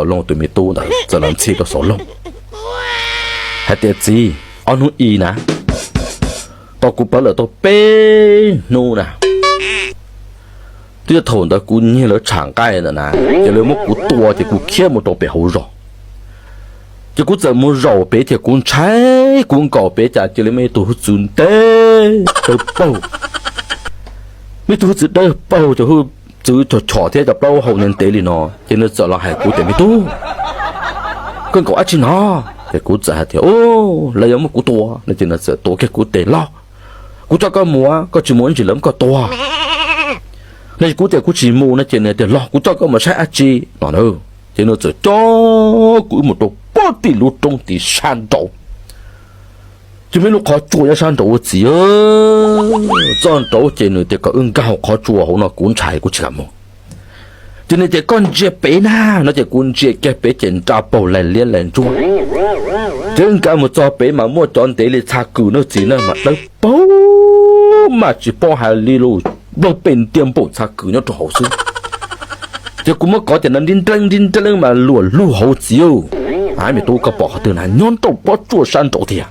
Xauv Looj tus me tub ntawd txawm los ntxhi rau Xauv Looj hais tias, Txiv, ob hnub i na, tau kuv pawv lawm tau peb hnub na. Twb yog thaum ntawd kuv nyiag lawv tshav nqaij ntawd na, ces lawv muab kuv tua ces kuv khiav mus rau pem hauv zos. Ces kuv txawm mus zaum pem ces kuv ntshai, kuv nkaum pem cas cia li muaj ib tug hwj txwv ntev dawb paug. Muaj ib tug hwj txwv dawb paug, cov hwj txwv chom chom thiab cov plaub hau ntev ntev li no, ces nws txawm los hais kuv tias, Me tub, koj nkaum dab tsi no? Ces kuv txawm hais tias, Lawv yuav muab kuv tua no. Ces nws txawm tuav kiag kuv tes, Los, kuv coj koj mus, koj tsis mus ntsis lawv muab koj tua. No ces kuv tias kuv tsis mus no ces nws tias, Los, kuv coj koj mus saib dab tsi no na. Ces nws txawm coj kuv wb mus rau puag tim lub roob tim sab nraud. Ces muaj ib lub qhov tsua nyob sab nraud ua txiv, txog nraud ces nws tias kom wb nkag hauv qhov tsua hauv no, kuv ntshai kuv tsis kam mus. Ces nws tias, Koj ntsia pem na no ces kuv ntsia kiag pem ces nra paug lais liab lais ntsuab. Ces wb nkag mus txog pem mas muaj cov ntev li txha kws na txiv na, mas dawb paug mas tsis paub hais li lus, nplooj pes ntiag npaum txha kws nyob rau hauv xwb. Ces kuv muab kov tias no nrib nreeb nrib nreeb mas luam lug hauv txiv. Ab, me tub, koj pom qhov twg na? Nyob nraum pob tsuas sab nraud tiag.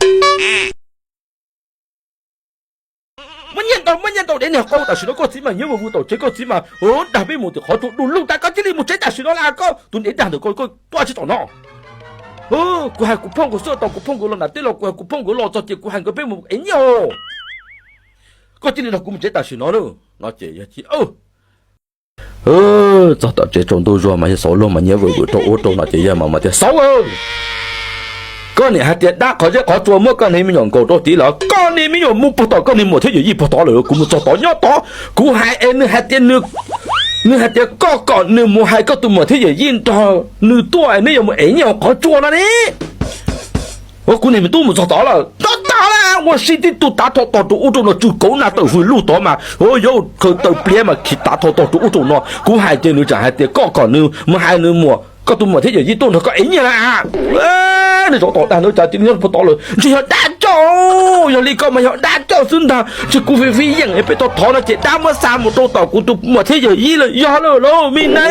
Muab nyiaj ntau, muab nyiaj ntau, dev niag qau, tam sim no koj txiv mas nyob mus vwm tom tsev, koj txiv mas dag peb mus tim qhov tsua du lug tas, koj cia li mus tsev tam sim no las, koj tus dev dag ntawm koj, koj tuaj tsis tom no. Kuv hais kuv phooj kuv xwb, tos kuv phooj nkawd los nram teb los, kuv hais kuv phooj nkawd los txog ces kuv hais nkawd peb mus ev nyiaj os. Koj cia li nrog kuv mus tsev tam sim no na. No ces yog, txog tom tsev tsaus ntuj zuag mas yog Xauv Looj mas nyiav vwm vwm rau ub rau no ces yog mas mas tias, Xauv, koj niam hais tias dab qhov zeb qhov tsua muab koj niag me nyuam nkaum rau tid los koj niag me nyuam mus puag tom koj niag muam thiab yawm yij puag tod lawm, kuv mus txog tod nyob tod, kuv hais es nws hais tias, nws hais tias koj kom nws mus hais koj tus muam thiab yawm yij nrog nws tuaj es neb yuav mus ev nyiaj hauv qhov tsua no ne. Ua kuv niag me tub mus txog tod lawm, tog tag lawm, ua si tib tug tav tho tog rau ub rau no tsw kauv na tawm hws luj tod mas, ua yuav khaws taws pliav mas khi tav tho tog rau ub rau no. Kuv hais ces nws tseem hais tias koj kom nws mus hais nws muam, koj tus muam thiab yawm yij tuaj nrog koj ev nyiaj na. Nws zaum tod dag ntawd cas cia li nyob puag tod lawm, ntshe yog dab coj, yog li koj mas yog dab coj xwb ntag. Tsis kuv fiv fiv yeem peb tau thov no ces dab muab xa mus rau tom kuv tus muam thiab yawm yij lawm, yog lawm lauj me nab,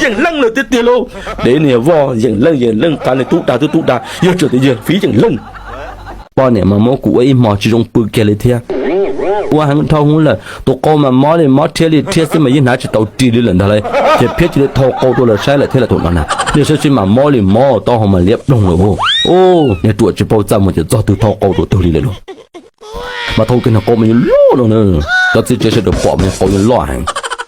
yeem leej lawm tiag tiag lauj. Dev niag voj, yeem leej yeem leej qab li tub dag twb tub dag, yog tseem tias yog fiv yeem leej. Poj niam mas muab kuv ua ib hmo tsis zoo pw kiag li thiab. Ua heev dhau hwv lawm, tus qau mas mob li mob, rhiab li rhiab xwb mas yeej hnav tsis tau ris li lawm ntag lauj. Ces phiab cia li thau qau rau lawv saib lawm thiab lawm thaum no na. Niag saib tsis mas mob li mob, taub hau mas liab ploog lawm. Niag ruam tsis paub txaj muag ces txog twg thau qau rau twg li lawm lauj. Mas thau kiag niag qau mas yeej loj no na, cov txiv tsev sawv daws pom mas niag qau yeej loj heev.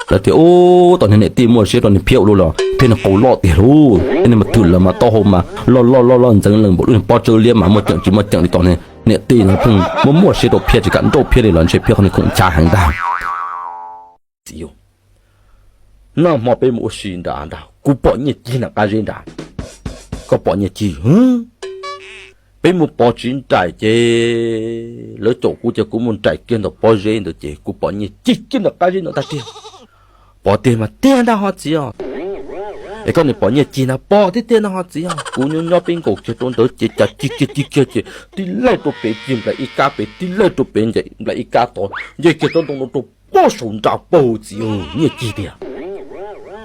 Lawv tias, Ub, tau niag niam tij muaj siab rau niag phiab ua luaj los phiab niag qau loj tiag lauj. Niag mas twm lawm mas taub hau mas loj loj loj loj ntxeev lees npaum lub niag pob tsawb liab mas muaj ceem tsis muaj ceem li. Tau niag niam tij no pheej muaj muaj siab rau phiab, tsis kam nrauj phiab li los ntshe phiab qhov niag khoom chav heev ntag. Txiv, noj hmo peb mus ua si nrad nrad, kuv pom nyiaj cig nram qab zeb nrad. Koj pom nyiaj cig? Peb mus pov tsiv nraim ces lawv caum kuv ces kuv mus nraim kiag ntawm pob zeb ntawd ces kuv pom nyiaj cig kiag nram qab zeb ntawd tag tiag. Pom tiag mas tiag ntag ho txiv os. Es koj nim pom nyiaj cig ntag? Pom tiag tiag ntag ho txiv os. Kuv nyob nyob peb nkaus kiag rau ntawd ces cas cig kiag cig kiag ces tib laij rau pem cig nplaim ib kab pem, tib laij rau pem nplaim ib kab tod, nce kiag tsob ntoo no rau pob saum nra paug txiv, nyiaj cig tiag.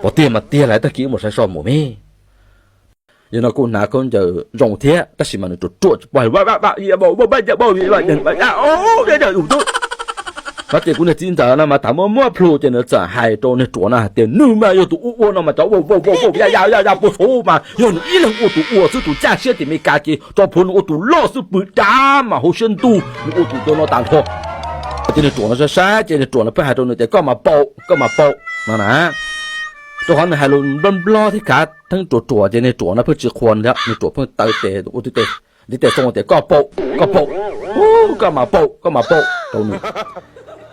Pom tiag mas tiag, lawv tag kis wb mus saib soj mus me. Yog no kuj hnav khaub ncaws zoo thiab tab sis mas nws ruam ruam tsis pom hais, no ces kuv niag txiv ntxawm no mas thaum muaj muaj plhu ces nws txawm hais rau niag ruam no hais tias, Nws mas yog tus ua ua no mas cov vau vau vau vau ya ya ya ya puag saud mas yog nws ib leeg ua tus ua xwb, tus caj siab tim Meskas ces tso plhuav nws ua tus loj xwb, pw dab mas hauv siab ntuj nws ua tus cov no tas nrho. Ces niag ruam no saib saib ces niag ruam no pheej hais rau nws tias, Koj mas paub, koj mas paub no na. Rau qhov nws hais lus nplob nplob thiab khav theeb ruam ruam ces niag ruam no pheej tsis qhuas nws, niag ruam pheej taw tes ua ntiv tes xoo tias, Koj paub, koj paub, koj mas paub, koj mas paub rau nws.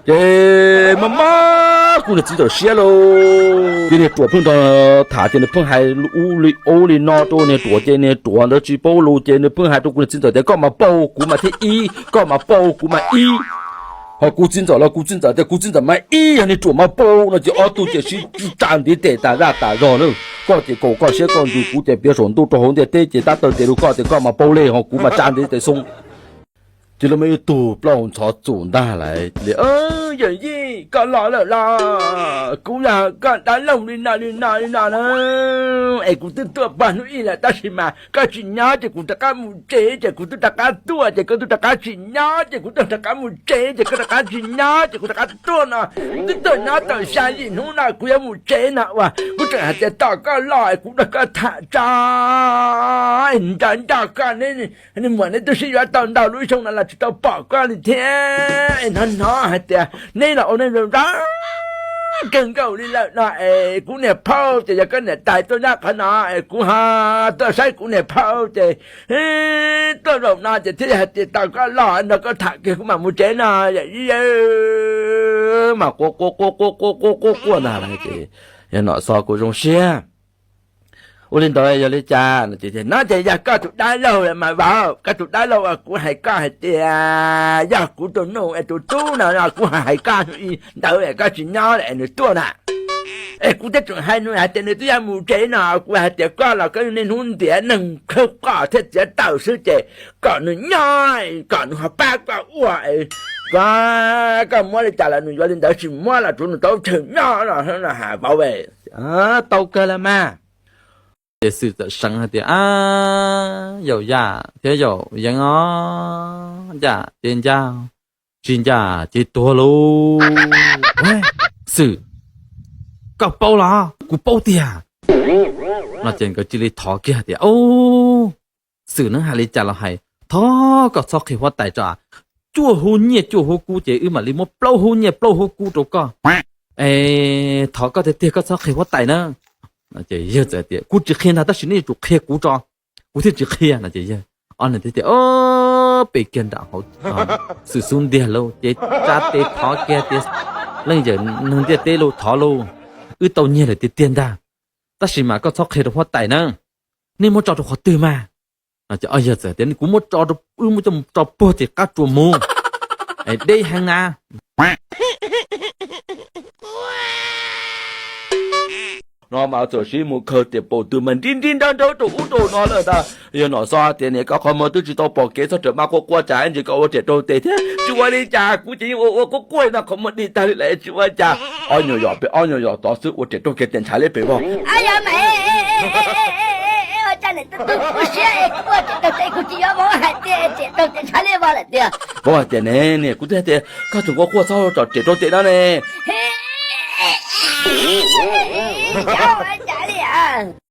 Ces mas mas kuv niag txiv ntxawm siab lauj. Ces niag ruam pheej nrog tham ces nws pheej hais ub li ub li no rau niag ruam ces niag ruam ntawd tsis paub lus ces nws pheej hais rau kuv niag txiv ntxawm tias, Koj mas paub, kuv mas thiaj ib, koj mas paub, kuv mas ib. Ho kuv txiv ntxawm los kuv txiv ntxawm tias kuv txiv ntxawm mas ib, yog niag ruam mas paub no ces ob tug ces sib tsa ntiv tes tas zaj tas zog na. Koj ces kaum koj siab koj ntsws, kuv ces piav saum ntuj rau hauv ntiaj teb ces tab taw tes rau koj tias koj mas paub li, ho kuv mas tsa ntiv tes xoo. Cia li muaj ib tug plaub ntxhov txum ntag lawm li, Yawm yij, koj los lawm los? Kuv yog koj dab laug li no li no li no na, es kuv twb tuaj pog hnub ib lawm tab sis mas koj tsis nyob ces kuv rov qab mus tsev, ces kuv twb rov qab tuaj ces koj twb rov qab tsis nyob ces kuv twb rov qab mus tsev, ces koj rov qab tsis nyob ces kuv rov qab tuaj no, twb tuaj nyob tau xya yim hnub no kuv yuav mus tsev no uas kuv tseem hais tias tos koj los es kuv nrog koj tham tso, nco nco koj ne, muam neb twb sib yuav tau ntau lub xyoo no los tsis tau pom koj li thiab es hnov hnov hais tias neb los ua neej zoo zoo kawg nkaus li lawm no es kuv niam phauj ces yog koj niam tais tuaj nyob qhov no es kuv ho tuaj saib kuv niam phauj ces tuaj zaum no ces thiaj hais tias tos koj los nrog koj tham kiag kuv mam mus tsev no, yawm yij. Mas quaj quaj quaj quaj quaj quaj quaj ntag ces yawg Nom Xov kuj zoo siab. Ua li ntawd yog li cas no ces, No ces yog koj tus dab laug mas vauv, koj tus dab laug uas kuv hais koj hais tias yog kuv tus nus es tus tub no no kuv hais koj hnub ib ntawd es koj tsis nyob es nws tuaj na, es kuv twb tseem hais nws hais tias nws twb yuav mus tsev no, kuv hais tias koj los koj niaj hnub ntiav neeg khawb qoj thiab txiav taws xwb ces kom nws nyob, kom nws ho pab koj ua, koj, koj muab li cas los nws yuav li ntawd, tsis muab los tsuav nws tau chaw nyob no, vauv. Tau kawg los mas. Ces Xwm txawm seev hais tias, Yaum Yaj thiab Yaum Yeeb os, ncaj ces ncaj, tsis ncaj ces tuag lauj. Xwm, koj paub los? Kuv paub tiag. No ces nkawd cia li thov kiag tias, Xwm, neb hais li cas los hais, thov koj txhob qhia huab tais tso, cuaj hub nyiaj cuaj hub kub ces wb mam li muab plaub hub nyiaj plaub hub kub rau koj. Es thov koj tiag tiag koj txhob qhia huab tais na. Yawg txawm tias, Kuv tsis qhia ntag, tab sis neb yuav tsum qhia kuv tso, kuv thiaj tsis qhia no ces yawg, ob niag tias, Pem kiag nram hauv Xwm xub ntiag lauj, ces tsa tes thov kiag tias, Leej yawm neeg ntiaj teb lauj, thov lauj, wb tau nyiag lawm tiag tiag ntag, tab sis mas koj txhob qhia rau huab tais na, neb muab tso rau qhov twg mas? Yawg txawm tias, Kuv muab tso rau, wb muab coj mus tso puag tim qab tsuas mus, deb heev na. No mas txawm sib mus khaws tias paus tw mas nrib nrib nrab nrab rau ub rau no lawm ntag. Yawg Nom Xov tias, Niam, koj qhov muag twb tsis tau pom kev, txhob rawm maj quaj quaj, tsam ib ntsis koj ua riam raug tes thiab. Tsis ua li cas, kuv ces yeej ua ua quaj quaj no, qhov muag dig tag li lawm tsis ua cas. Ob nyuag yom pem ob nyuag yom tod xwb ua riam raug kiag tes ntshav liab pem vog. Ua siab es kuv ua riam raug tes, kuv tsis yuav vauv hais tias riam raug tes ntshav liab vog lawm tiag. Vauv hais tias, Ne, niam, kuv twb hais tias koj tseem quaj quaj txhob rawm riam raug tes no ne. Cas li a?